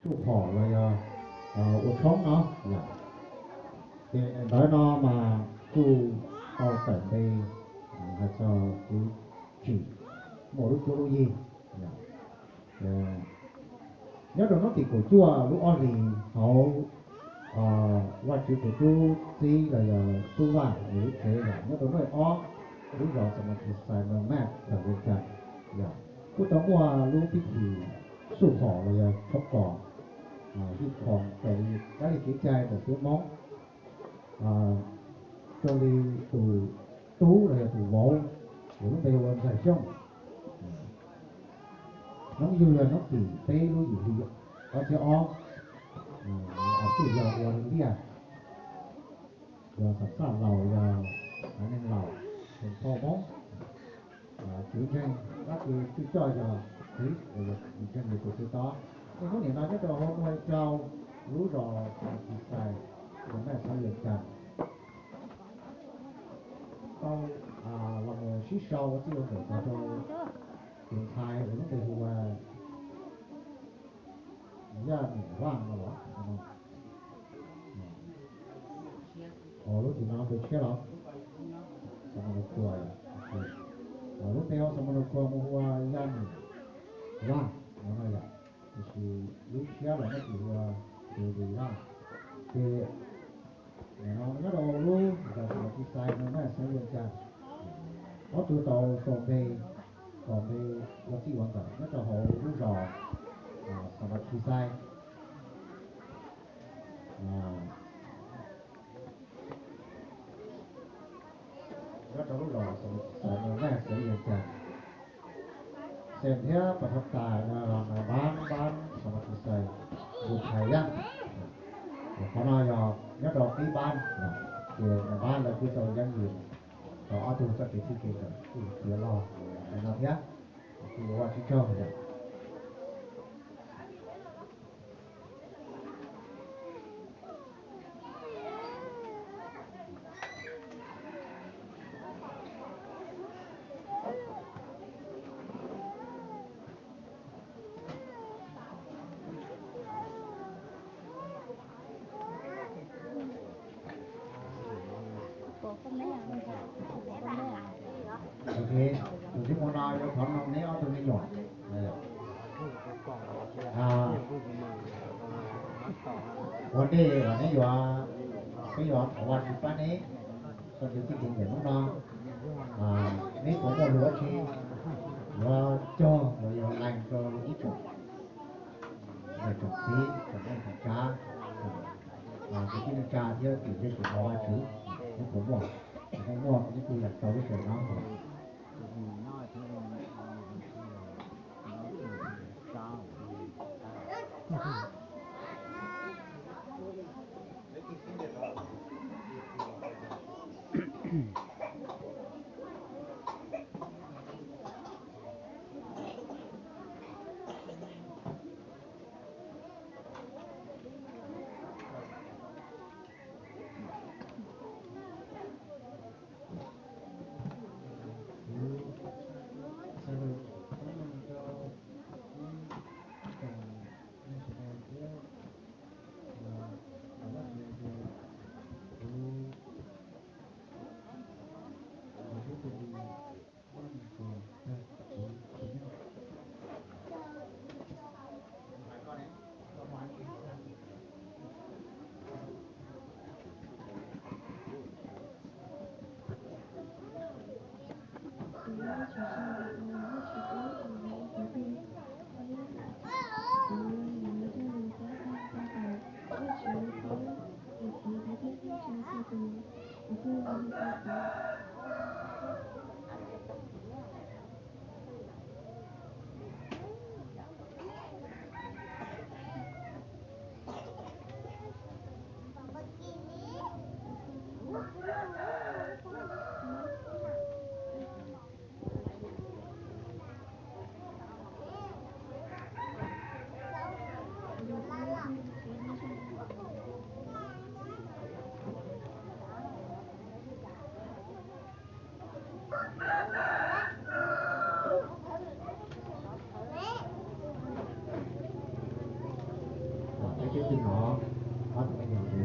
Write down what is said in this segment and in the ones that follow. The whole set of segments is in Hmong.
Hu phom los yog ua tshoob no yom. Ces ntawv no mas kuj tau tawm npe hais txog kuv tsim muaj lub cuab lub yig yom. Nyob rau hnub tim kaum cuaj lub ob hlis hauv Vajtswv tus tub txib los yog tub Vaj nws lub tsev yom, nyob rau hnub ob lub zos Xas Mas Khis Xais Maj Xeev Vias Cas yom, kuj tau muaj lub pib thim xuj phom los yog tshoob kos, yij khoom raws li kab li kev cai ntawm peb Hmoob, raws li tus tub los yog tus vauv uas lub npe hu ua Ntxawg Xyooj. Hnub yug yog hnub tim peb lub yim hli ob txhiab ob, tij yog ua liaj, yog xam xaj laus, yog haiv neeg laus, tus phauj Hmoob, txiv ntseeg, dab tsi twb coj yog Kheev, yog txiv ntseeg yog tus txiv tob. Niaj hnub nim no nyob rau hauv nua rau lub zos Xas Mas Khis Xais, Maj Xeev Vias Cas, tau los mus sib sau ua txij ua nkawm txog rau tus ntxhais uas lub npe hu ua Yaj Nim Vaj no los, lub tim no npe tshiab los, Xas Mas Nus Kua, lub npe Xas Mas Nus Kua mus hu ua Yaj Nim Vaj no no yom, tiam sis lub tshiab los muab tis hu ua Tus Lis Vaj. Ces nyob rau lub zos Xas Mas Khis Xais no Maj Xeev Vias Cas, ob tug tau sau npe, sau npe ua txij ua nkawm nyob rau hauv lub zos Xas Mas Khis Xais. Nyob rau lub zos Xas Mas Khis Xais no Maj Xeev Vias Cas, Xeem thiab Pas Thab Tas, Npab, Npab Xas Mas Khis Xais, Npus Thais Yaj. Qhov no yog nyob rau qib Npab, ces Npab lawv kuj tau yeeb yim tau ob tug txoj kev txij kev nkawm kuj tiav log li no thiab, kuj ua Vajtswv tsaug yom. Ok, tus tib muag no yuav thov noog neb ob tug me nyuam. Ua ntej los neb yuav, peb yuav thov Vajtswv pab neb txoj kev txij kev nkawm hnub no. Neb puas muaj lus dab tsi yuav cog los yog lees rau ib tsoom niam tsoom txiv, tsoom neej tsoom tsav, tus tij neej tsa thiab tus ntseeg tus thov Vajtswv, neb puas muaj? Neb muaj neb kuj lees tau lub sij hawm no.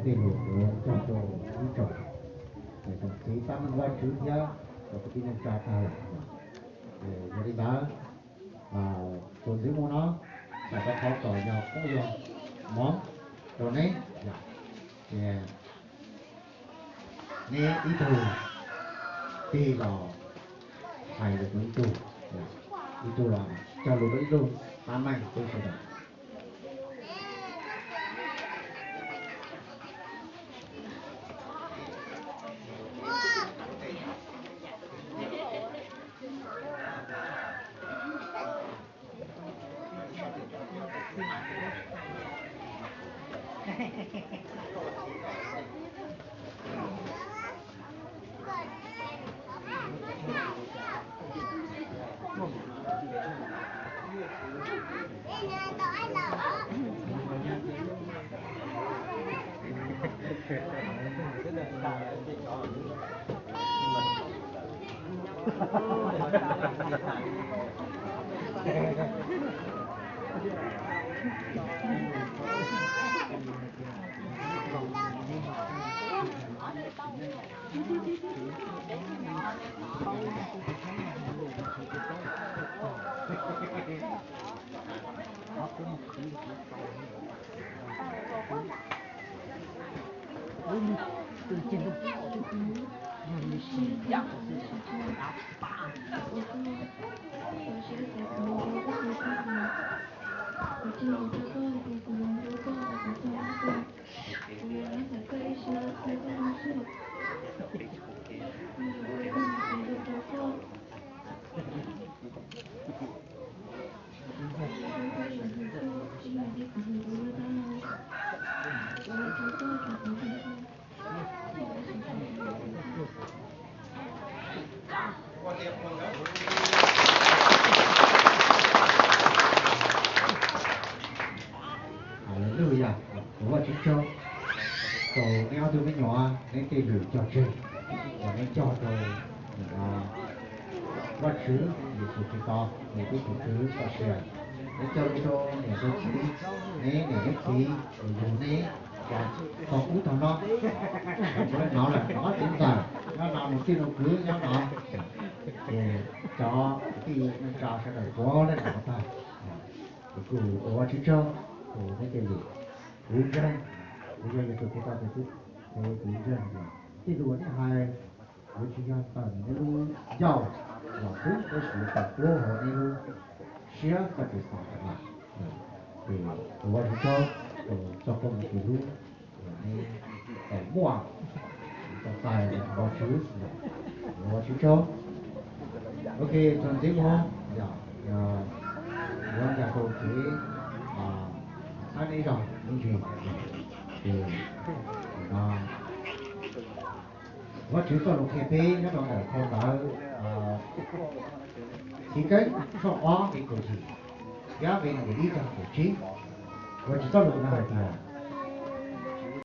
Tej lus yuav coj rau ib tsoom, tsoom txiv tab meeg Vajtswv thiab rau kwv tij neej tsa tag lawm. Yog li ntawd, tus ntxiv mus no, txawm rau qhov kom yog poob yog moov rau neb, ces neb ib tug tig los hais lus rau ib tug, ib tug los cog lus rau ib tug, tab meeg peb sawv daws. Haleluya, ua Vajtswv tsaug rau neb ob tug me nyuam neb tej lus cog tseg uas neb cog rau Vajtswv Yexus Khetos, nws tus Tswv txoj sia. Neb cog lus rau niam rau txiv, neb niam neb txiv yug neb tog ub tog no, tsis hnov lawm, hnov txiv ntxawm nyob no, nus txij nus kwv nyob no, ces cov kwv tij neej tsa sawv daws puav leej hnov tag. Ces kuj ua Vajtswv tsaug rau neb tej lus. Kuv ntseeg, kuv yog Yexus Khetos tus tub, ces kuv ntseeg tias tej lus uas neb hais yuav tsis yog tawm ntawm neb lub ncauj los xwb, tab sis yuav tawm tuab hauv neb lub siab txoj kev xav lawm. Ces ua Vajtswv tsaug rau txoj koob hmoov kev hlub uas neb tau muaj tau txais ntawm Vajtswv, ua Vajtswv tsaug. Ok, txuas ntxiv mus, yog yuav nkag rau kev saib neb zog me ntsis, ces no Vajtswv txoj lus qhia peb nyob rau ntawm phau ntawv Chiv Keeb tshooj ob nqe kaum yim thiab nqe nees nkaum ib txog kaum tsib. Vajtswv txoj lus no hais tias,